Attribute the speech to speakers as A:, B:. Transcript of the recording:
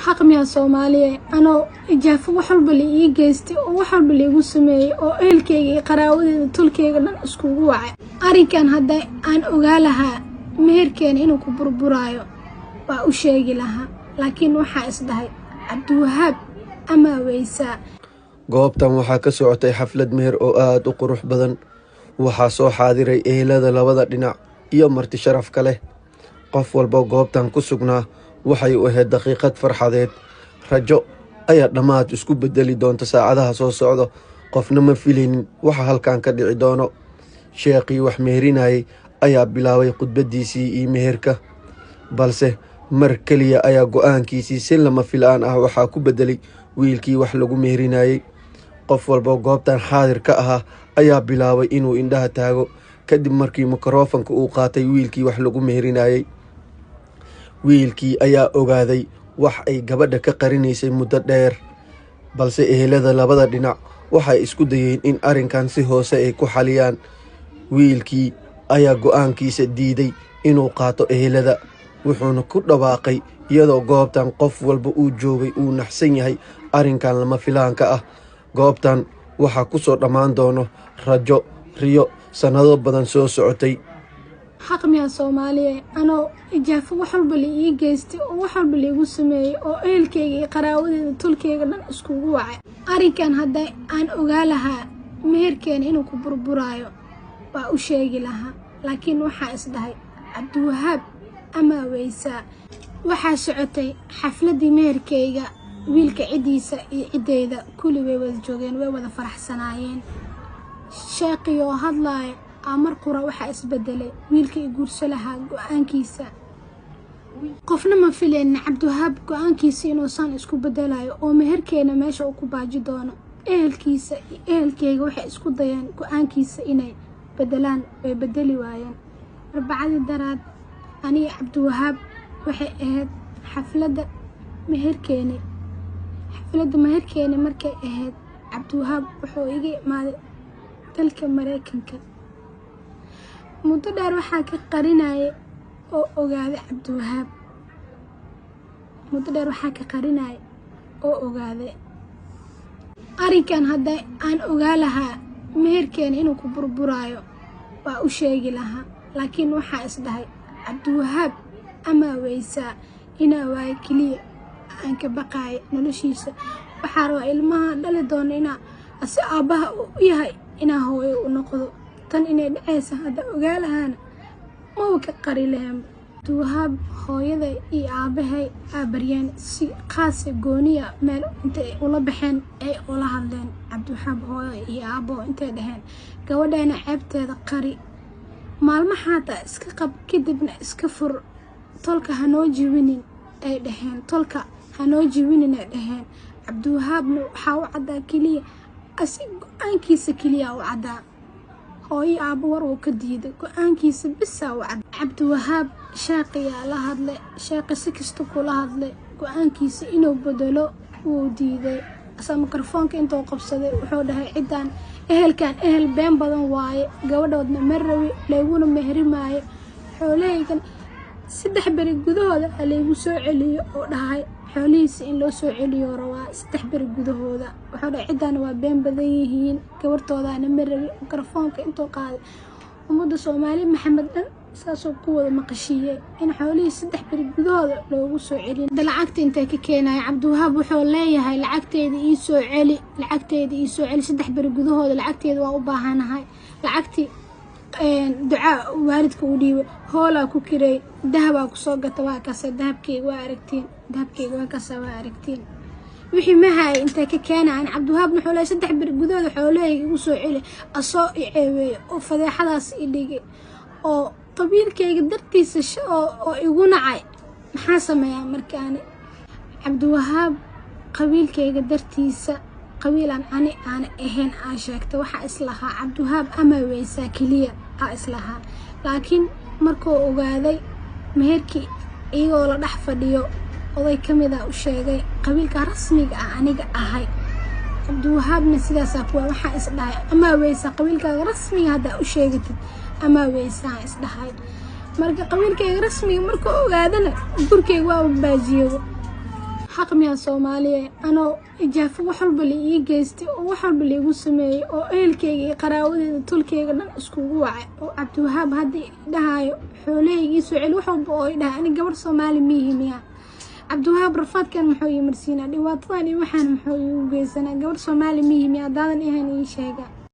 A: Xaq miyaa Soomaaliya anoo ijaafo wax walba la ii geystay oo wax walba laigu sameeyey oo ehelkeyga iyo qaraabadeeda tolkeyga dhan iskugu wacay? Arrinkan hadda aan ogaa lahaa meherkeena inuu ku burburaayo, waa u sheegi lahaa, laakiin waxaa isdhahay Cabdiwahaab amaa weysaa.
B: Goobtan waxaa ka socotay xaflad meher oo aad u qurux badan. Waxaa soo xaadiray ehelada labada dhinac iyo marti sharafka leh. Qof walba goobtan ku sugnaa waxay u ahayd daqiiqad farxadeed. Rajo ayaa dhammaad isku bedeli doonta saacadaha soo socda. Qofna ma filaynin waxa halkan ka dhici doono. Sheekhii wax meherinayay ayaa bilaabay khudbadiisii iyo meherka, balse mar keliya ayaa go'aankiisii si lama filaan ah waxaa ku bedelay wiilkii wax lagu meherinayay. Qof walba goobtan xaadir ka ahaa ayaa bilaabay inuu indhaha taago kadib markii mikrofanka uu qaatay wiilkii wax lagu meherinayay. Wiilkii ayaa ogaaday wax ay gabadha ka qarinaysay muddo dheer, balse ehelada labada dhinac waxay isku dayeen in arrinkan si hoose ay ku xaliyaan. Wiilkii ayaa go'aankiisa diiday inuu qaato ehelada, wuxuuna ku dhawaaqay iyadoo goobtan qof walba uu joogay uu naxsan yahay arrinkan lama filaanka ah. Goobtan waxaa ku soo dhammaan doono rajo riyo sannado badan soo socotay.
A: Xaq miyaa Soomaaliya anoo ijaafo wax walba la ii geystay oo wax walba laigu sameeyey oo ehelkeyga iyo qaraabadeeda tolkeyga dhan iskugu wacay? Arrinkan hadda aan ogaa lahaa meherkeena inuu ku burburaayo, waa u sheegi lahaa, laakiin waxaa isdhahay Cabdiwahaab amaa weysaa. Waxaa socotay xafladdii meherkeyga. Wiilka ciddiisa iyo ciddeyda kulli way wada joogeen, way wada faraxsanaayeen. Sheeqii oo hadlaaya aa mar qura waxaa isbedelay wiilka i guurso lahaa go-aankiisa. Qofna ma filaynin Cabdiwahaab go-aankiisa inuusan isku bedelayo oo meherkeena meesha uu ku baaji doono. Ehelkiisa iyo ehelkeyga waxay isku dayeen go-aankiisa inay bedelaan, way bedeli waayeen. Arbacadii daraad aniga Cabdiwahaab waxay ahayd xafladda meherkeeni. Xafladda meherkeeni markay ahayd, Cabdiwahaab wuxuu iga imaaday dalka Mareykanka. Muddo dheer waxaa ka qarinayay oo ogaaday Cabdiwahaab. Muddo dheer waxaa ka qarinayay oo ogaaday. Arrinkan hadda aan ogaa lahaa meherkeena inuu ku burburaayo, waa u sheegi lahaa, laakiin waxaa isdhahay Cabdiwahaab amaa weysaa. Inaa waayo keliya aan ka baqaaya noloshiisa. Waxaa rabaa ilmaha dhali doono inaa ase aabbaha u yahay, inaa hooyo u noqdo. Tan inay dhacaysa hadda ogaa lahaana, maba ka qari lahaanba. Cabdiwahaab hooyaday iyo aabahay aa baryeen, si khaasa gooniya meel intay ula baxeen ay ula hadleen. Cabdiwahaab hooyo iyo aabbo intay dhaheen, "Gabadheena ceebteeda qari, maalma xataa iska qab, kadibna iska fur, tolka hanoo jibinin," ay dhaheen. "Tolka hanoo jibinin," ay dhaheen. Cabdiwahaabna waxaa u caddaa keliya asi go-aankiisa keliya u caddaa. Hooyo aabbo war uu ka diiday, go-aankiisa bisaa u caddaa. Cabdiwahaab sheeqiyaa la hadlay. Sheeqi si kasta kula hadlay go-aankiisa inuu bedelo, wuu diiday. Asaa mikrofoonka intuu qabsaday wuxuu dhahay, "Ciddaan ehelkan ehel been badan waaye, gabadhoodna ma rabi, layguna meheri maayo, xoolahaygan 3 beri gudahooda ha laygu soo celiyo," oo dhahay. Xoolihiisa in loo soo celiyo rabaa 3 beri gudahooda. Wuxuu dhahay, "Ciddaan waa been badan yihiin, gabartoodaana ma rabi." Mikrofoonka intuu qaaday ummadda Soomaali Maxamed dhan saasoo ku wada maqashiiyey in xoolihii 3 beri gudahooda loogu soo celiyo. Hadda lacagta intay ka keenaya? Cabdiwahaab wuxuu leeyahay, "Lacagteeda ii soo celi, lacagteeda ii soo celi, 3 beri gudahooda lacagteeda waa u baahanahay." Lacagtii ducaa waalidka u dhiibay, hoolaa ku kiray, dahabaa kusoo gata. Waa kase dahabkeyga, waa aragtiin dahabkeyga, waa kasa, waa aragtiin. Wixii mahaay intay ka keenayaan? Cabdiwahaab wuxuu leeyahay, "3 beri gudahooda xoolahayga igu soo celi," asoo i ceebeeyey oo fadeexadaas i dhigay oo qabiilkayga dartiisa oo igu nacay. Maxaa sameeyaa markaani? Cabdiwahaab qabiilkayga dartiisa, qabiilaan ani aan ahayn aan sheegtay. Waxaa islahaa Cabdiwahaab ama weysaa keliya aa islahaa, laakiin markuu ogaaday meherkii iyagoo la dhex fadhiyo, oday ka mid a u sheegay qabiilka rasmiga ah aniga ahay. Cabdiwahaabna sidaasaa kuwa waxaa isdhahay amaa weysaa qabiilkaaga rasmiga haddaa u sheegatid, amaa weysaa isdhahay. Marka qabiilkayga rasmiga markuu ogaadana, gurkayga waa baajiyabo. Xaq miyaa, Soomaaliya, anoo ijaafo wax walba la ii geystay oo wax walba laigu sameeyey oo ehelkeyga iyo qaraawadeeda, tolkeyga dhan iskugu wacay, oo Cabdiwahaab hadda idhahaayo xoolahayga ii soo celi, wax walba oo idhahay, ani gabar Soomaali miihi miyaa? Cabdiwahaab rafaadkan muxuu ii marsiinaa? Dhibaatadan iyo waxaan muxuu iigu geysanaa? Gabar Soomaali miihi miyaa? Haddaadan ahayn, ii sheega.